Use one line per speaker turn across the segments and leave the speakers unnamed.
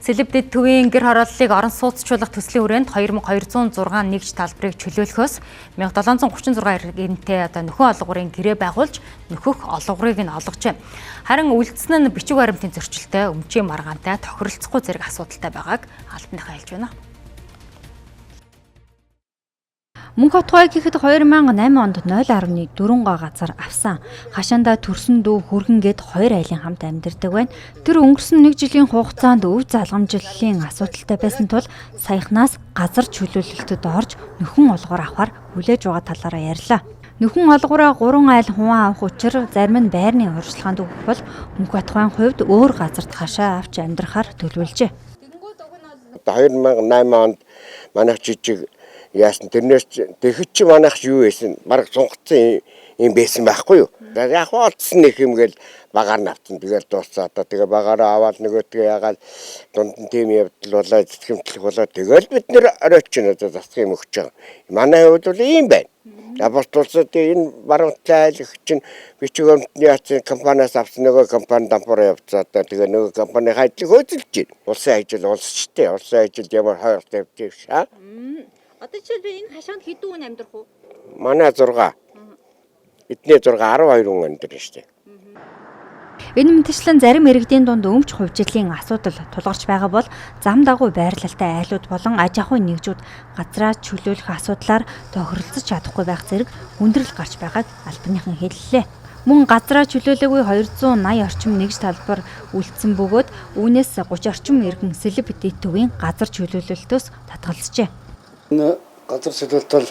Сэлэв дэд төвийн гэр хорооллыг орон сууцчлуулах төслийн хүрээнд 2206 нэгж талбарыг чөлөөлөхөөс 1736 иргэнтэй одоо нөхөн олгорын гэрээ байгуулж нөхөх олгорыг нь олгожээ. Харин үлдсэн нь бичиг баримтын зөрчилтэй, өмчийн маргаантай, тохиролцохгүй зэрэг асуудалтай байгааг албаныхаа хэлж байна.
Мөнх Хотгой гэхэд 2008 онд 0.4 га газар авсан. Хашаандаа төрсөн дүү хүргэн гээд хоёр айлын хамт амьдардаг байна. Тэр өнгөрсөн нэг жилийн хугацаанд өв залгамжлалын асуудалтай байсан тул саяхнаас газар чөлөөлөлтөд орж нөхөн олгоор авахар хүлээж байгаа талаараа ярьлаа. Нөхөн олгоороо 3 айл хуваа авах учир зарим нь байрны урьдчилгаанд өгөх бол Мөнх Батхойн хувьд өөр газарт хашаа авч амьдрахаар төлөвлөжээ.
2008 онд манайх жижиг яасан тэрнээс тэгэхэд чи манайх юу байсан бараг сунгацсан юм байсан байхгүй юу. Яг олдсон нэг юм гээл багаар навцсан тэгэл дууссан. Одоо тэгээ багаараа аваад нөгөөдгөө ягаал дунд нь тийм явдал болоо цэцгэмтлэх болоо тэгэл бид нэр оройч чинь одоо засах юм өгч байгаа. Манай хувьд бол ийм байна. Бус тулсад энэ баруун талын айл их чинь бичиг баримтны яцын компаниас авсан нөгөө компани дампуураа явцсан. Одоо тэгээ нөгөө компани ажлыг хөөцөлж байна. Улсын ажил улсчтэй. Улсын ажилд ямар хойрол тавьж шаа.
Одоо жишээлбэл энэ хашаанд хэдэн хүн амьдрах вэ?
Манай 6. Эдний 6 12 хүн амьдрна шүү дээ.
Энэ мэтчлэн зарим иргэдийн дунд өмч хувьчлалын асуудал тулгарч байгаа бол зам дагуу байрлалтай айлууд болон аж ахуйн нэгжүүд газраа чөлөөлөх асуудлаар тохиролцож чадахгүй байх зэрэг хүндрэл гарч байгааг албаныхан хэллээ. Мөн газраа чөлөөлөөгүй 280 орчим нэгж талбар үлдсэн бөгөөд үүнээс 30 орчим иргэн Сэлэв дэд төвийн газар чөлөөлөлтөөс татгалзжээ.
Энэ газар чөлөөлөлт бол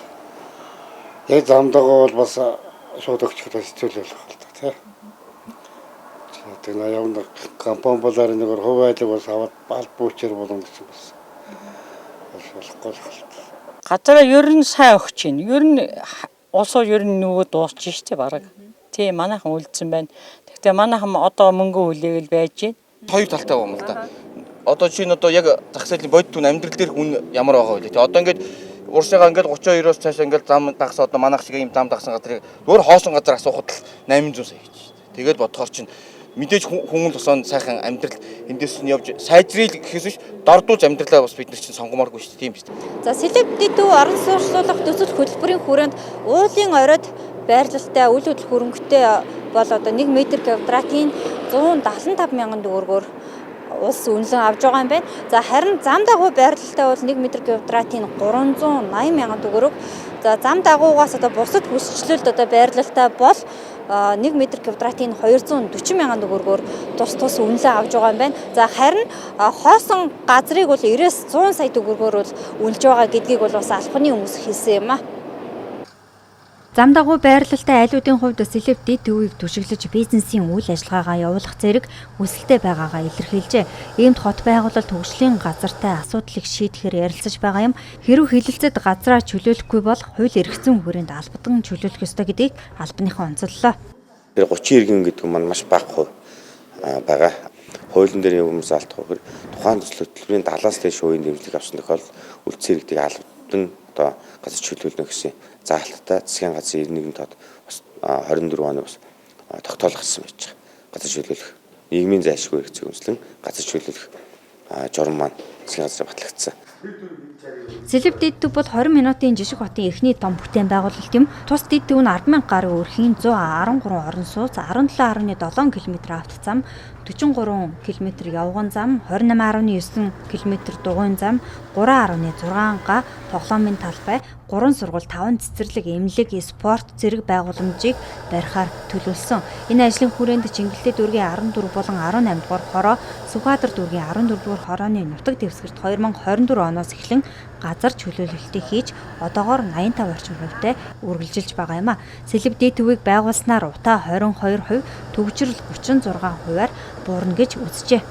яг зам дагуу бол бас шууд өгчөд хэцүү л болох л та тий. Тэгээ явна компани болоор нэг хувь айлыг бас аваад бал бүүчээр болон гэсэн бас болохгүй л байна.
Газараа ер нь сайн өгч чинь. Ер нь улсуу ер нь нөгөө дуусч штэ бараг. Тийм манайхан үлдсэн байна. Гэхдээ манайхан одоо мөнгө хүлээгэл байж байна.
Хоёр талтай юм л да. Одоо жишээ нь одоо яг зах зээлийн бодит үн амьдрал дээр үн ямар байгаа вэ? Тэгээ одоо ингээд уршаага ингээд 32-оос цаашаа ингээд зам дагсан одоо манайх шиг ийм зам дагсан газрыг өөр хоосон газар асуухад л 800 сая гэж. Тэгээд бодохоор чинь мэдээж хүн тосоо сайхан амьдрал эндээс нь явж сайжрыг гэхээс биш дордуулж амьдралаа бас бид нар чинь сонгомооргүй шүү дээ, тийм шүү дээ.
За Сэлэв дэд төв орон сууцлуулах төсөл хөтөлбөрийн хүрээнд уулын оройд байрлалтай үйл хөдлөх хөрөнгөтэй бол одоо 1 м квадратын 175 мянган төгрөгөөр улс үнэлэн авч байгаа юм байна. За харин зам дагуу байрлалтай бол 1 м квадратын 380 мянган төгрөг. За зам дагуугаас одоо бусад бүсчлэлд одоо байрлалтай бол 1 м квадратын 240 мянган төгрөгөөр тус тус үнэлэн авч байгаа юм байна. За харин хоосон газрыг бол 90-100 сая төгрөгөөр бол үнэлж байгаа гэдгийг бол бас албаны хүмүүс хэлсэн юм а. Зам дагуу байрлалтай айлуудын хувьд Сэлэв дэд төвийг түшиглэж бизнесийн үйл ажиллагаагаа явуулах зэрэг хүсэлтэй байгаагаа илэрхийлжээ. Иймд хот байгуулалт хөгжлийн газартай асуудлыг шийдэхээр ярилцаж байгаа юм. Хэрв хэлэлцэд газраа чөлөөлөхгүй бол хууль эрх зүйн хүрээнд албадан чөлөөлөх ёстой гэдгийг албаныхан онцоллоо.
Тэр 30 иргэн гэдэг нь маш бага хувь байгаа. Хуулийн дээр хүмүүс алдах гэхээр тухайн төсөл хөтөлбөрийн 70-аас дээш хувийн дэмжлэг авсан тохиолдолд үлдсэн иргэдийг албадан одоо газар чөлөөлнө гэсэн заалттай засгийн газрын 91 тоод бас 24 оны бас тогтоол гарсан байж байгаа. Газар чөлөөлөх нийгмийн зайлшгүй хэрэгцээг үндэслэн газар чөлөөлөх журам маань засгийн газраар батлагдсан.
Сэлэв дэд төв бол 20 минутын жишг хотын эхний том бүтээн байгуулалт юм. Тус дэд төв нь 10,000 гаруй өрхийн 113 орон сууц, 17.7 км авто зам, 43 км явган зам, 28.9 км дугуйн зам, 3.6 га тоглоомын талбай, 3 сургууль, 5 цэцэрлэг, эмнэлэг, спорт зэрэг байгууламжийг барихаар төлөвлөсөн. Энэ ажлын хүрээнд Чингэлтэй дүүргийн 14 болон 18 дугаар хороо, Сүхбаатар дүүргийн 14 дугаар хорооны нутаг дэвсгэрт 2024 оноос эхлэн газар чөлөөлөлтийг хийж одоогоор 85 орчим хувьтай үргэлжилж байгаа юм а. Сэлэв дэд төвийг байгуулснаар утаа 22%, төгжрөл 36 хувиар буурна гэж үзжээ.